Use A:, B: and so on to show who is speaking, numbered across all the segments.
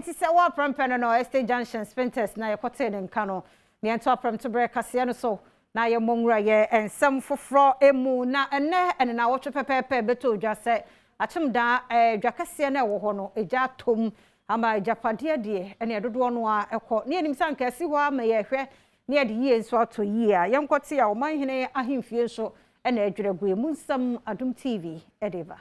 A: Enti sɛ wɔaprɛmpɛ no no Estate Junction Spintex na yɛkɔtee ne nka no. Nea ɛnto aprɛmtoberɛ kaseɛ no so na yɛmmɔ nwura yɛ nsɛm foforɔ mu. Na ɛnnɛ ɛne naawɔtwe pɛpɛɛpɛ bɛtɔ dwa sɛ Akyemdaa dwa kɛseɛ no a ɛwɔ hɔ no egya atom ama agyapadeɛ deɛ ɛne dodoɔ no ara ɛkɔ. Ne yɛnim sɛ anka asi hɔ ama yɛhwɛ ne yɛde yie nso ato yie a yɛnkɔte a ɔmanhene ahemfie nso ɛna adwira gu emu nsɛm Adom TV ɛde ba.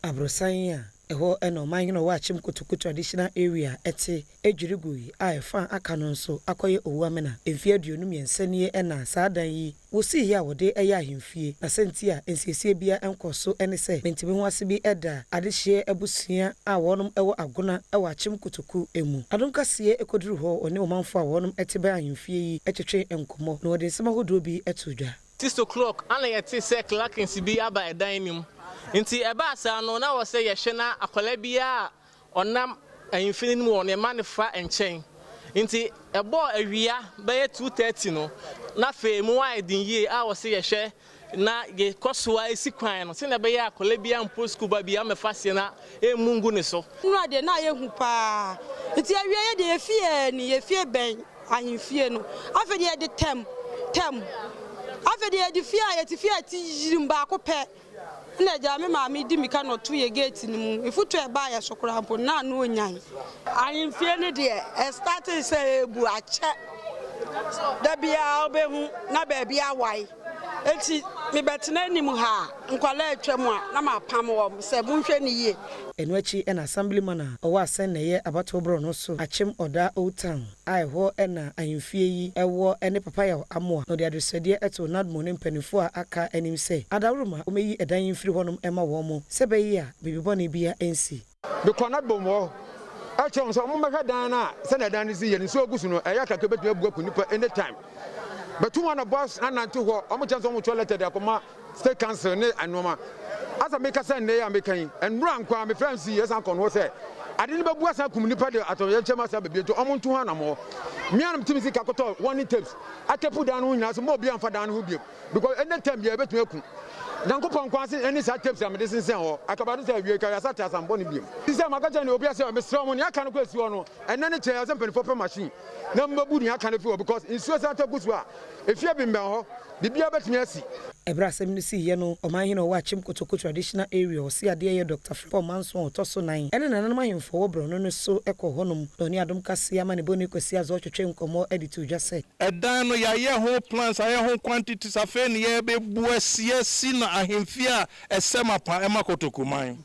B: Aborosan a ɛhɔ na ɔmanhene a ɔwɔ Akyem Kotoku Traditional Area te dwiri gui a ɛfa a aka no nso akɔyɛ owu amena. Mfeɛ 23 nie na saa dan yi wɔsiiɛ a wɔde yɛ ahemfie, na sɛnti a nsiesie biara nkɔ so ne sɛ mente-me-ho-ase bi da adehyeɛ abusua a wɔnom wɔ Agona wɔ Akyem Kotoku mu. Adom Kaseɛ kɔduru hɔ ɔne ɔmanfoɔ a wɔnom te bɛn ahemfie yi twetwe nkɔmmɔ na wɔde nsɛm ahodoɔ bi too dwa.
C: 6 o'clock ana yɛte sɛ clackings bi aba ɛdan no mu. Nti ɛbaa saa no, na wɔ sɛ yɛhwɛ na akwadaa biara a ɔnam ahemfie no mu wɔ ne ma ne fa nkyɛn. Nti ɛbɔɔ awia bɛyɛ 2:30 no, na afei mu ayɛ den yie a wɔ sɛ yɛhwɛ na yɛkɔ so a esi kwan no sɛnea ɛbɛyɛ akwadaa biara mpo sukuu ba biara mɛfa seɛ na emu ngu ne so.
D: Nnura deɛ na ayɛ hu paa, nti awia yɛ deɛ yɛfie ni yɛfie bɛn ahemfie no. Afei deɛ yɛde tɛm tɛm, afei deɛ yɛde fie a yɛte fie a ti yirim baako pɛ na agya me maame di mika na ɔto yɛ gate no mu efutu ɛbaa yɛ so koraa mpo na ano onyan.
E: Ahemfie no deɛ, ɛstart sɛ ebu akyɛ. Da biara wobɛhu na baabi awae, eti mebɛtena anim ha a nkwalaa atwa mu a na mapam wɔn sɛ monhwɛ ne yie.
B: Ɛno akyi ɛna Assemblyman a ɔwɔ Asɛn na ɛyɛ abatoɔ borɔ so Akyem Ɔda Old Town a ɛhɔ ɛna ahemfie yi ɛwɔ ɛne Papayaw Amoa na ɔde adesrɛdeɛ ɛto NADMO ne mpanimfoɔ a aka anim sɛ adaworoma wɔmɛyi ɛdan yi mfiri hɔnom ɛma wɔn mo sɛ bɛyi a biribi bɔne bia ɛnsi.
F: Mekɔ na bom hɔ ɛkyerɛ wɔn sɛ wɔn mmɛhwɛ dan no a sɛnea dan no si yɛ no, nsuo gu so no ɛyɛ kakra bɛtumi abu aku nipa anytime. Bɛtu wɔn na bus na nante hɔ. Wɔn kyɛn sɛ wɔn twɛ letter de akɔma state council ne nneɛma asa. Meka sɛ nnɛ yi a meka yi, nnura nkwa mefrɛ nsi yɛsan kɔ no hɔ sɛ ade no bɛbu asan kum nipa de atɔ yɛn nkyɛn asa bebree, nti wɔn nto ho anammɔ. Mmea no tumi sika kɔtɔ warning tapes atape dan no ho nyinaa so mo obi amfa dan no ho bio, because anytime biara ebɛtumi aku. Nyankopɔn kwan se ɛne saa tapes a mede sensɛn hɔ akabado sɛ awie ka yɛasa te asambɔ no biom. Sɛ maka kyerɛ ne obi sɛ mesrɛ mo, nea aka no kɔ esi hɔ no, ɛnɛ ne kyerɛ sɛ mpanimfoɔ pɛ machine na mbɛbu nea aka no fi hɔ, because nsuo san tɔ gu so a efie bi mbɛn hɔ, biribiara bɛtumi asi.
B: Ɛberɛ asɛm no siiɛ no, ɔmanhene a ɔwɔ Akyem Kotoko Traditional Area, ɔse adeɛ yɛ Dr Frimpong Manso a ɔtɔ so nan, ɛne nananom ahemfo a ɔwɔ borɔno no so kɔ hɔnom na ɔne Adom Kaseɛ ama ne bɔne Kwasi Azɔ twetwe nkɔmmɔ de to dwa sɛ
G: Ɛdan no yɛayɛ ho plans, ayɛ ho quantities. Afei ne yɛbɛbu asi na ahemfie a ɛsɛm apa ɛma Kotokuman.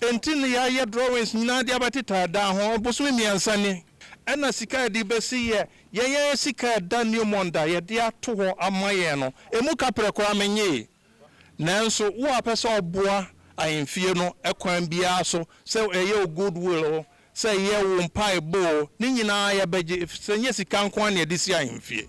G: Enti ne yɛayɛ drawings nyinaa de abɛteta dan ho bosome 3 ni. Ɛna sika yɛde bɛsi yɛ yɛn yɛn sika ɛda Newmont da yɛde ato hɔ ama yɛn no emu kaprɛ koraa menyee. Nanso wo a pɛ sɛ ɔboa ahemfie no ɛkwan biara so, sɛ ɛyɛ o goodwill o, sɛ ɛyɛ wo mpaebɔ o, ne nyinaa yɛbɛgye, sɛ nyɛ sika nko a na yɛde si ahemfie.